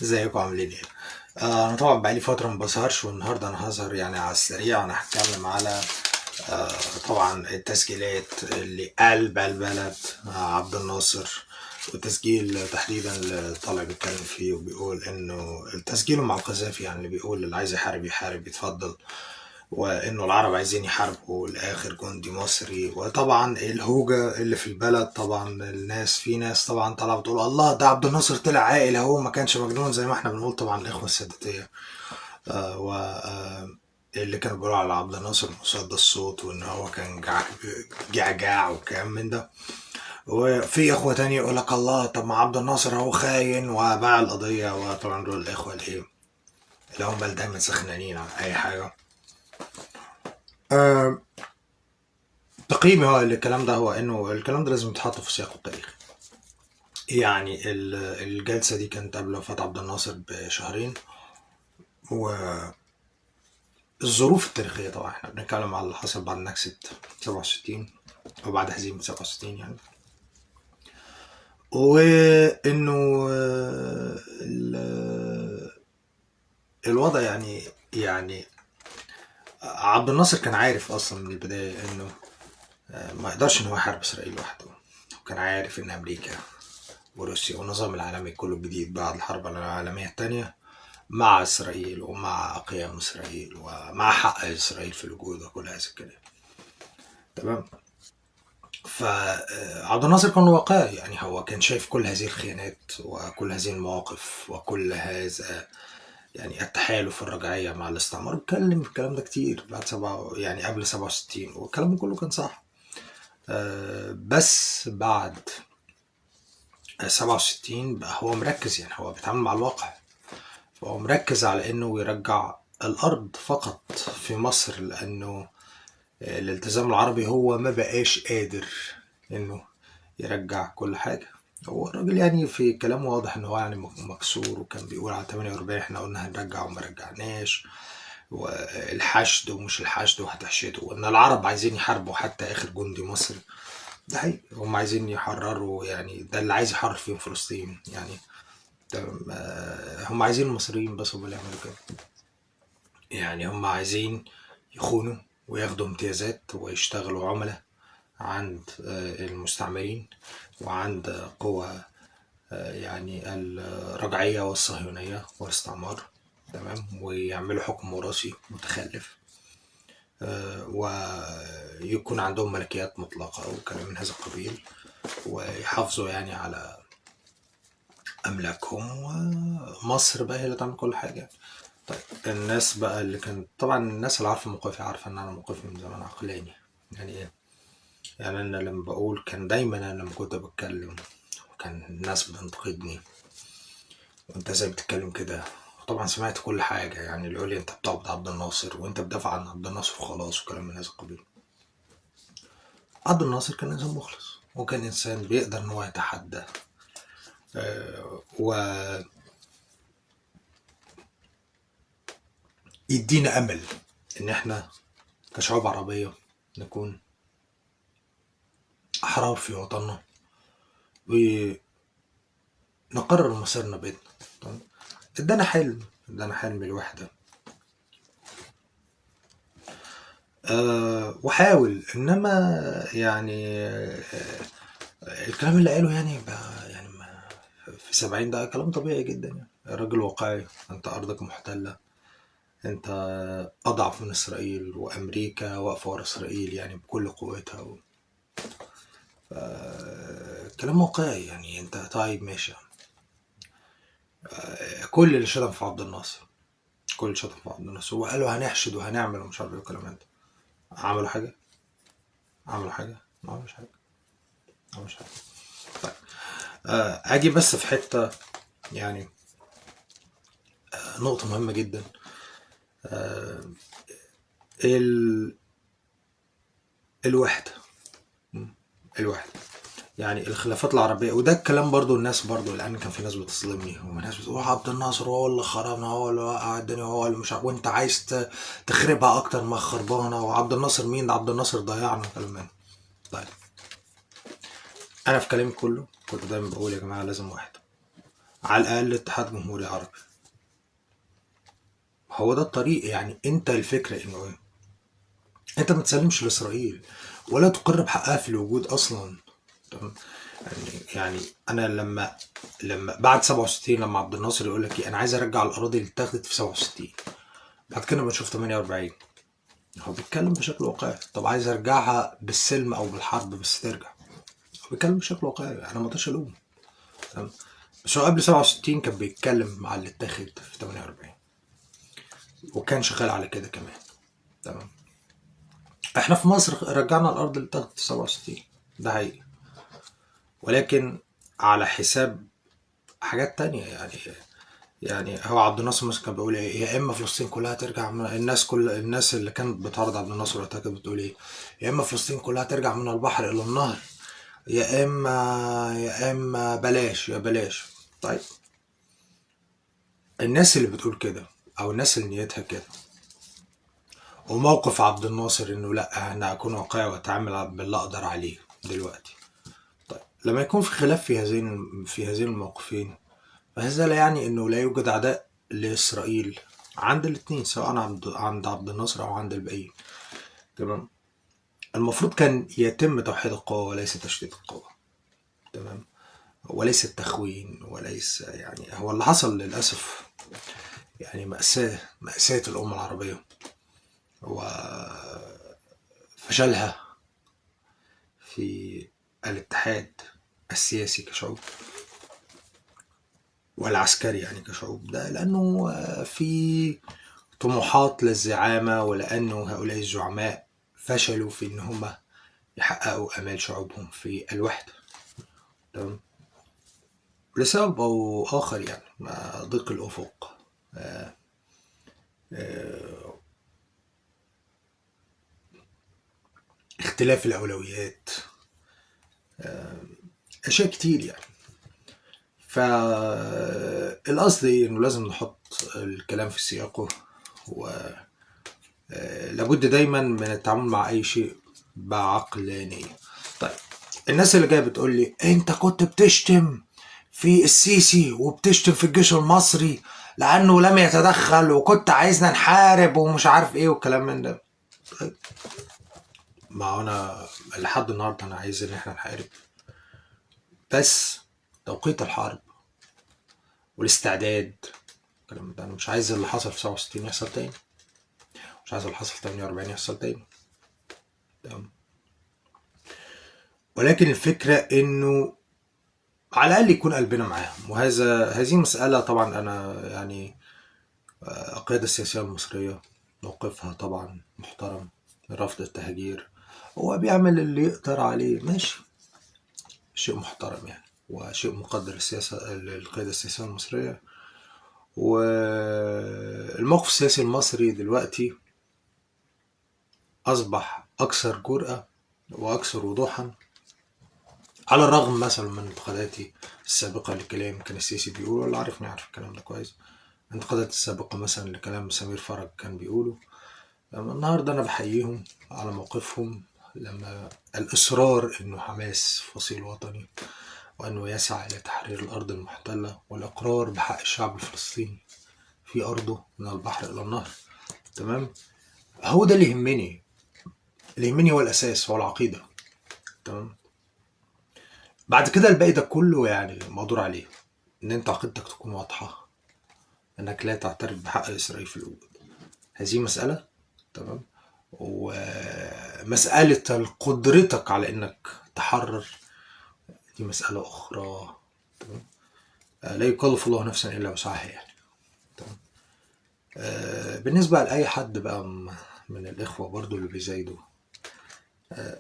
ازيكم عاملين ايه؟ انا طبعا بقالي فترة ما بظهرش، والنهارده انا هظهر يعني على السريع. انا هتكلم على طبعا التسجيلات اللي قلب البلد عبد الناصر، والتسجيل تحديدا اللي طالع بيتكلم فيه وبيقول انه التسجيل مع القذافي، يعني اللي بيقول اللي عايز يحارب يحارب يتفضل، وانه العرب عايزين يحاربوا لاخر جندي مصري. وطبعا الهوجه اللي في البلد، طبعا الناس، في ناس طبعا طالعه بتقول الله ده عبد الناصر طلع عاقل اهو، ما كانش مجنون زي ما احنا بنقول. طبعا الاخوة الساداتيه و اللي كانوا بيقولوا على عبد الناصر مصدى الصوت، وان هو كان جعجاع وكلام من ده. وفي اخوه تانية يقول لك الله، طب ما عبد الناصر هو خاين وباع القضية. وطبعا دول الاخوة الايه اللي هم دايما سخنانين على اي حاجة. تقييمي هو الكلام ده، هو انه الكلام ده لازم يتحط في سياقه التاريخي. يعني الجلسة دي كانت قبل وفاه عبد الناصر بشهرين، والظروف التاريخية طبعا احنا بنتكلم على اللي حصل بعد نكسه 67 او بعد هزيمة 67 يعني، وانه الوضع يعني عبد الناصر كان عارف اصلا من البداية انه ما يقدرش ان هو يحارب اسرائيل لوحده، وكان عارف ان امريكا وروسيا والنظام العالمي كله الجديد بعد الحرب العالمية الثانية مع اسرائيل ومع قيام اسرائيل ومع حق اسرائيل في الوجود وكل هذا الكلام. تمام. فعبد الناصر كان واقعي، يعني هو كان شايف كل هذه الخيانات وكل هذه المواقف وكل هذا يعني التحالف الرجعية مع الاستعمار. اتكلم في الكلام ده كتير بعد سبعة، يعني قبل 67، والكلام كله كان صح. بس بعد 67 بقى هو مركز، يعني هو بيتعامل مع الواقع، فهو مركز على انه يرجع الارض فقط في مصر، لانه الالتزام العربي هو ما بقاش قادر انه يرجع كل حاجة. هو الراجل يعني في كلامه واضح ان هو يعني مكسور، وكان بيقول على 48 احنا قلنا هنرجع وما رجعناش، والحشد ومش الحشد وهتحشده، وان العرب عايزين يحاربوا حتى اخر جندي مصري. ده حقيقي، هم عايزين يحرروا، يعني ده اللي عايز يحرر فيهم فلسطين يعني. تمام. هم عايزين المصريين بس هم اللي يعملوا كده، يعني هم عايزين يخونوا وياخدوا امتيازات ويشتغلوا عملاء عند المستعمرين وعند قوى يعني الرجعية والصهيونية والاستعمار. تمام. ويعملوا حكم وراثي متخلف، ويكون عندهم ملكيات مطلقة وكلام من هذا القبيل، ويحافظوا يعني على أملاكهم، ومصر بقى هي اللي تعمل كل حاجة. طيب الناس بقى اللي كانت طبعا، الناس اللي عارفة موقفي عارفة إن أنا موقفي من زمان عقلاني. يعني إيه؟ يعني أنا لما بقول، كان دايما أنا لما كنت بتكلم وكان الناس بتنتقدني، وأنت إزاي بتتكلم كده؟ طبعا سمعت كل حاجة، يعني اللي يقول لي أنت بتعبد عبد الناصر وأنت بتدافع عن عبد الناصر وخلاص وكلام من هذا القبيل. عبد الناصر كان إنسان مخلص، وكان إنسان بيقدر إن هو يتحدى، و يدينا أمل إن إحنا كشعوب عربية نكون أحرار في وطننا ونقرر مصيرنا بإيدنا. تمام؟ ادانا حلم، ادانا حلم الوحدة. وحاول، إنما يعني الكلام اللي قاله يعني يعني في 70 ده كلام طبيعي جدا. يعني الراجل واقعي، أنت أرضك محتلة، أنت أضعف من إسرائيل، وأمريكا واقفة ورا إسرائيل يعني بكل قوتها. كلام واقعي يعني. أنت طيب ماشي، كل اللي شتم في عبد الناصر، كل اللي شتم في عبد الناصر وقالوا هنحشد وهنعمل ومش عارف ايه والكلام ده، عملوا حاجة؟ عملوا حاجة؟ ما عملوش حاجة، ما عملوش حاجة. طيب أجي بس في حتة يعني نقطة مهمة جدا. الوحدة، الوحدة يعني الخلافات العربية. وده الكلام برضو الناس برضو، لأن كان في ناس بتصدمني وناس بتقول عبد الناصر هو اللي خربنا، هو اللي وقع الدنيا، هو اللي مش عارف، وانت عايز تخربها أكتر ما خربانة، وعبد الناصر مين ده، عبد الناصر ضيعنا وكلام من ده. طيب أنا في كلامي كله كنت دايما بقول يا جماعة لازم وحدة، على الأقل اتحاد جمهوري عربي. هو ده الطريق. يعني انت الفكرة انه ايه؟ انت ما تسلمش لإسرائيل ولا تقر بحقها في الوجود أصلا. تمام؟ يعني انا لما بعد 67 لما عبد الناصر يقول لك انا عايز ارجع الاراضي اللي اتاخدت في 67، بعد كده بنشوف 48، هو بيتكلم بشكل واقعي. طب عايز ارجعها بالسلم او بالحرب بس ترجع، هو بيتكلم بشكل واقعي، انا ما اقدرش الومه. تمام؟ بس هو قبل 67 كان بيتكلم مع اللي اتاخد في 48 وكان شغال على كده كمان. تمام؟ احنا في مصر رجعنا الارض اللي اتاخدت في 67، ده حقيقي، ولكن على حساب حاجات تانية. يعني هو عبد الناصر مثلا كان بيقول ايه؟ يا اما فلسطين كلها ترجع من الناس، كل الناس اللي كانت بتعرض عبد الناصر وقتها كانت بتقول ايه؟ يا اما فلسطين كلها ترجع من البحر الى النهر، يا اما بلاش، يا بلاش. طيب الناس اللي بتقول كده او الناس اللي نيتها كده، وموقف عبد الناصر انه لا انا اكون واقعي واتعامل باللي اقدر عليه دلوقتي. طيب لما يكون في خلاف في هذين الموقفين، فهذا لا يعني انه لا يوجد عداء لاسرائيل عند الاثنين، سواء عند عبد الناصر او عند الباقيين. تمام؟ المفروض كان يتم توحيد القوى وليس تشتيت القوى. تمام؟ وليس التخوين، وليس يعني هو اللي حصل للاسف، يعني مأساة الأمة العربية وفشلها في الاتحاد السياسي كشعوب والعسكري يعني كشعوب، ده لأنه في طموحات للزعامة، ولأنه هؤلاء الزعماء فشلوا في إن هم يحققوا آمال شعوبهم في الوحدة. تمام؟ لسبب أو آخر، يعني ضيق الأفق، اختلاف الأولويات، أشياء كتير يعني. فالقصد إيه؟ إنه لازم نحط الكلام في سياقه، ولابد دايما من التعامل مع أي شيء بعقلانية. طيب الناس اللي جاية بتقول لي أنت كنت بتشتم في السيسي وبتشتم في الجيش المصري لأنه لم يتدخل وكنت عايزنا نحارب ومش عارف إيه والكلام من ده. طيب ما أنا لحد النهاردة أنا عايز إن إحنا نحارب، بس توقيت الحرب والاستعداد الكلام ده، أنا مش عايز اللي حصل في 67 يحصل تاني، مش عايز اللي حصل في 48 يحصل تاني. تمام؟ ولكن الفكرة إنه على الأقل يكون قلبنا معاهم. وهذه مسألة طبعا أنا يعني القيادة السياسية المصرية موقفها طبعا محترم، رفض التهجير، هو بيعمل اللي يقدر عليه، ماشي، شيء محترم يعني، وشيء مقدر السياسة القيادة السياسية المصرية. والموقف السياسي المصري دلوقتي أصبح أكثر جرأة وأكثر وضوحا، على الرغم مثلا من انتقاداتي السابقة لكلام كان السيسي بيقوله، ولا عارفني عارف الكلام ده كويس، انتقادات السابقة مثلا لكلام سمير فرج كان بيقوله. النهاردة أنا بحييهم على موقفهم لما الإصرار إنه حماس فصيل وطني، وأنه يسعى إلى تحرير الأرض المحتلة والإقرار بحق الشعب الفلسطيني في أرضه من البحر إلى النهر. تمام؟ هو ده اللي يهمني، اللي يهمني هو الأساس، هو العقيدة. تمام؟ بعد كده الباقي ده كله يعني مقدور عليه، إن أنت عقيدتك تكون واضحة، إنك لا تعترف بحق إسرائيل في الوجود، هذه مسألة. تمام؟ ومسألة قدرتك على إنك تحرر دي مسألة أخرى. تمام؟ لا يكلف الله نفسا إلا وسعها يعني. تمام؟ بالنسبة لأي حد بقى من الإخوة برضو اللي بيزايدوا،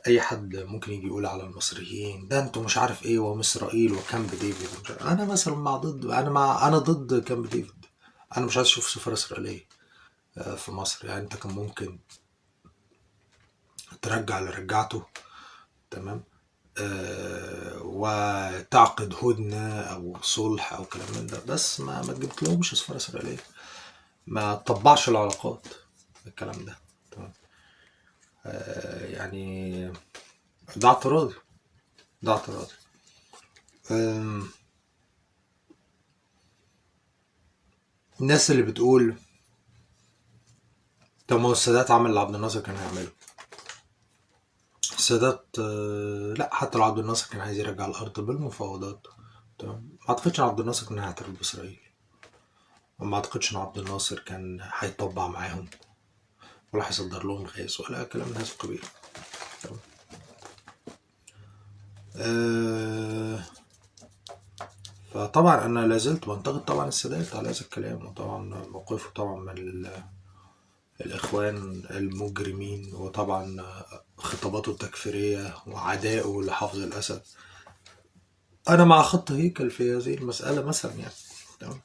أي حد ممكن يجي يقول على المصريين ده أنتوا مش عارف إيه وإسرائيل وكامب ديفيد، أنا مثلا مع ضد، أنا ضد كامب ديفيد، أنا مش عايز أشوف سفارة إسرائيلية في مصر. يعني أنت كان ممكن ترجع اللي رجعته، تمام، وتعقد هدنة أو صلح أو كلام من ده، بس ما تجيب لهمش سفارة إسرائيلية، ما تطبعش العلاقات الكلام ده. تمام؟ يعني ده اعتراضي، ده اعتراضي. الناس اللي بتقول طب ما هو السادات عمل اللي عبد الناصر كان هيعمله. السادات لا، حتى لو عبد الناصر كان عايز يرجع الأرض بالمفاوضات، تمام، ما أعتقدش إن عبد الناصر كان هيعترف بإسرائيل، وما أعتقدش إن عبد الناصر كان هيطبع معاهم ولا هيصدر لهم غاز ولا كلام من هذا القبيل. تمام. فطبعا أنا لازلت بنتقد طبعا السادات على هذا الكلام، وطبعا موقفه طبعا من الإخوان المجرمين، وطبعا خطاباته التكفيرية وعدائه لحافظ الأسد. أنا مع خط هيكل في هذه المسألة مثلا يعني. تمام.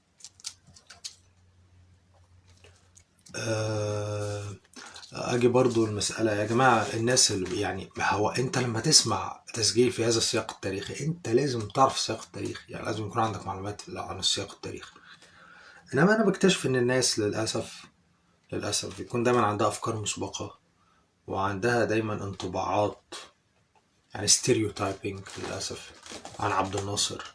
أجي برضو المسألة يا جماعة، الناس اللي يعني هو أنت لما تسمع تسجيل في هذا السياق التاريخي أنت لازم تعرف السياق التاريخي، يعني لازم يكون عندك معلومات عن السياق التاريخي. إنما أنا بكتشف إن الناس للأسف بيكون دايما عندها أفكار مسبقة، وعندها دايما انطباعات، يعني stereotyping للأسف عن عبد الناصر،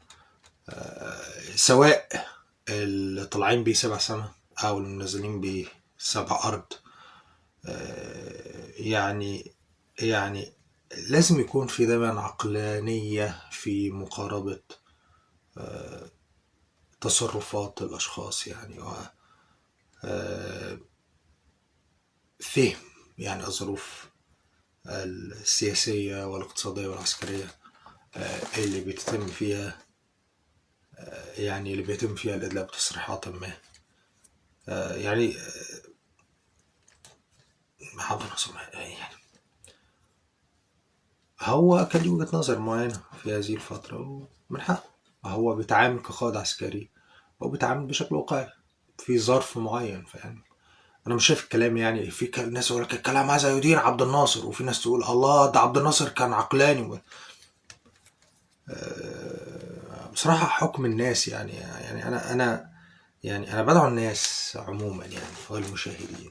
سواء اللي طالعين بيه 7 سنة أو اللي منزلين بيه 7 أرض. يعني لازم يكون في دايما عقلانية في مقاربة تصرفات الأشخاص، يعني و فهم يعني الظروف السياسية والاقتصادية والعسكرية اللي بيتم فيها، يعني اللي بيتم فيها الإدلاء بتصريحات ما. يعني عبد الناصر يعني هو كان له وجهة نظر معينة في هذه الفترة، ومن حقه، هو بيتعامل كقائد عسكري وبيتعامل بشكل واقعي في ظرف معين. فيعني أنا مش شايف الكلام، يعني في ناس يقول لك الكلام هذا يدير عبد الناصر، وفي ناس تقول الله ده عبد الناصر كان عقلاني. بصراحة حكم الناس، يعني أنا يعني أنا بدعو الناس عموما، يعني والمشاهدين،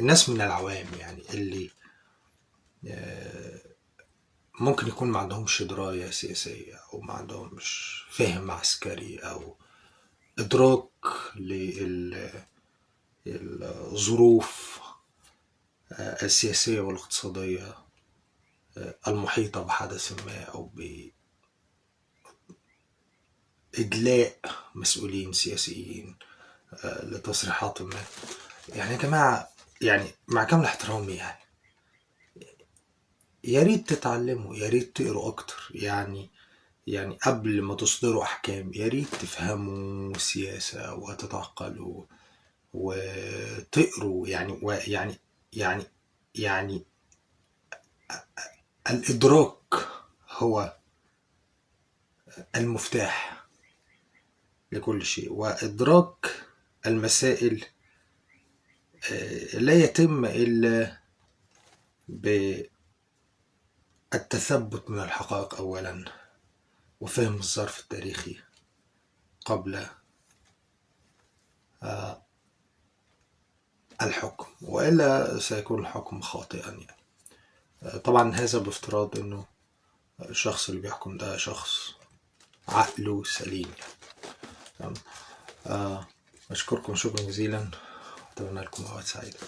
الناس من العوام، يعني اللي ممكن يكون ما عندهمش دراية سياسية أو ما عندهمش فهم عسكري أو إدراك للظروف السياسية والاقتصادية المحيطة بحدث ما أو بإدلاء مسؤولين سياسيين لتصريحات ما. يعني يا جماعة، يعني مع كامل احترامي، يعني يا ريت تتعلموا، يا ريت تقروا أكتر، يعني قبل ما تصدروا أحكام يا ريت تفهموا السياسة وتتعقلوا وتقروا، يعني ويعني يعني يعني الإدراك هو المفتاح لكل شيء، وإدراك المسائل لا يتم إلا بالتثبت من الحقائق أولا، وفهم الظرف التاريخي قبل الحكم، وإلا سيكون الحكم خاطئا. يعني طبعا هذا بافتراض أنه الشخص اللي بيحكم ده شخص عقله سليم. يعني أشكركم شكرا جزيلا، أتمنى لكم أوقات سعيدة.